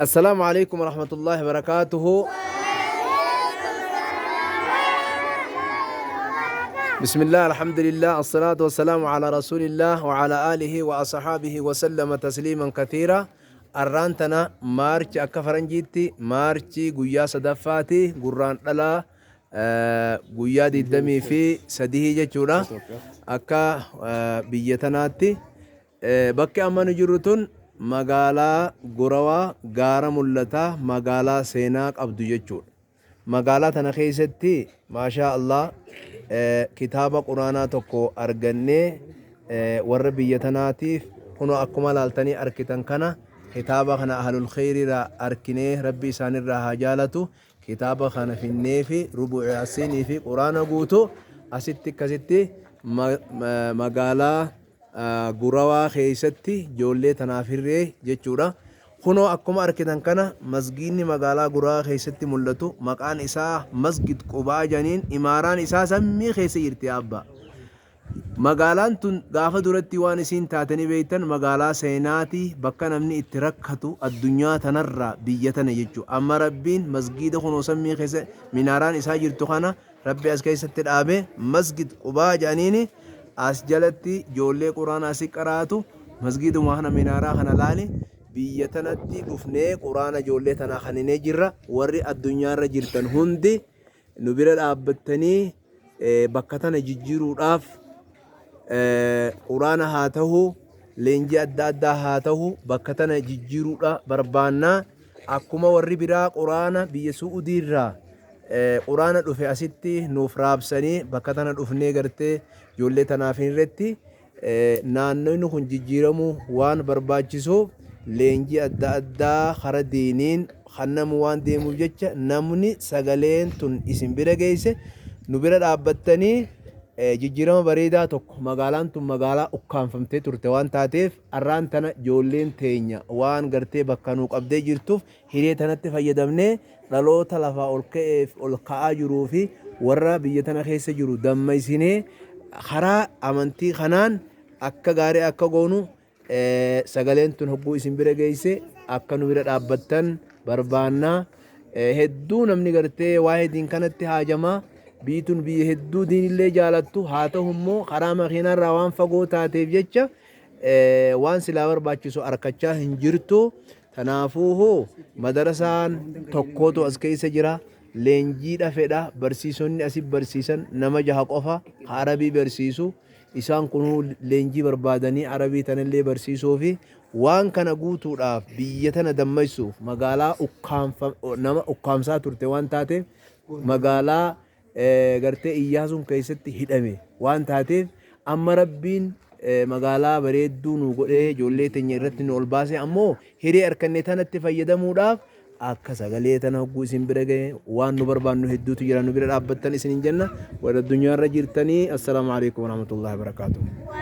Assalaamu alaikum warahmatullahi wabarakaatuhu. Bismillah, alhamdulillah, assalatu wassalamu ala rasulillah wa ala alihi wa ashabihi wa sallama tasliiman kathiira. Arraan tana Maarchi akka faranjiitti Maarchi guyyaa sadaffaati, gurraan dhalaa guyyaa 23 jechuudha akka biyya tanaatti. Bakki amma nu jirru tun magaalaa Gorawaa gaara mul'ataa, magaalaa seenaa qabdu jechuudha. Magaalaa tana keessatti maashaa Allah kitaaba quraanaa tokko argannee warra biyya tanaatiif kunoo akkuma laaltanii arkitan kana kitaaba kana ahlul kheyriirraa arkinee, Rabbi isaanirraa haa jaalatu, kitaaba kana finneefi rubu'i asiinii fi quraana guutuu asitti akkasitti magaalaa Gurawaa keessatti ijoollee tanaaf hirree jechuudha. Kunoo akkuma arkitan kana masgiidni magaalaa Gurawaa keessatti mul'atu maqaan isaa Masgid Qubaa janiin, imaaraan isaa sammii keessa jirti abba. Magaalaan tun gaafa duratti waan isiin taate ni beektan, magaalaa seenaati, bakka namni itti rakkatu addunyaa tanarraa biyya tana jechuudha. Amma Rabbiin masgiida kunoo sammii keessa minaaraan isaa jirtu kana Rabbi as keessatti dhaabe, Masgid Qubaa jedhaniini. As jalatti ijoollee quraana asi qaraatu. Masgiduma kana minaaraa kana laali. Biyya tanatti dhufnee quraana ijoollee tanaa kaninee jirra. Warri addunyaarra jirtan hundi nu bira dhaabbattanii bakka tana jijjiiruudhaaf, quraana haa ta'u, leenjii adda addaa haa ta'u, bakka tana jijjiiruudha barbaannaa. Akkuma warri biraa quraana biyya Su'udiirraa quraana dhufe asitti nuuf raabsanii bakka tana dhufnee gartee ijoollee tanaaf hin irratti, naannoonni kun jijjiiramuu waan barbaachisuuf leenjii adda addaa kara diiniin kannamu waan deemuuf jecha, namni sagaleen tun isin bira geesse nu bira dhaabbattanii jijjiirama bareedaa tokko, magaalaan tun magaalaa ukkaanfamtee turte waan taateef, arraan tana ijoolleen teenya waan gartee bakka nuu qabdee jirtuuf hiree tanatti fayyadamnee dhaloota lafaa ol ka'eef ol ka'aa jiruu fi warra biyya tana keessa jiru dammaysinee karaa amantii kanaan akka gaarii akka goonu, sagaleen tun hogguu isin bira geesse akka nu bira dhaabbattan barbaanna. Hedduu namni gartee waa'ee diin kanatti haajamaa. Biyyi tun biyya hedduu diinillee jaalattu haa ta'u immoo karaa makiinaarraa waan fagoo taateef jecha waan silaa barbaachisu arkachaa hin jirtu. Tanaafuu hoo madarasaan tokkootu as keessa jira. Leenjiidha fedha. Barsiisonni asi barsiisan nama jaha qofa ka Arabii barsiisu. Isaan kunuu leenjii barbaadanii Arabii tanallee barsiisuu fi waan kana guutuudhaaf biyya tana dammaysuuf, magaalaa ukkaamfa nama ukkaamsaa turte waan taateef, magaalaa gartee Iyyaasuun keessatti hidhame waan taateef, amma Rabbiin magaalaa bareedduu nu godhee ijoollee teenya irratti nu ol baase. Ammoo hiree arkanne tanatti fayyadamuudhaaf akka sagalee tana hogguu isin bira gahe waan nu barbaannu hedduutu jira, nu bira dhaabbattan isinin jenna warra addunyaarra jirtanii. Assalaamu alaikum warahmatullahi wabarakaatuh.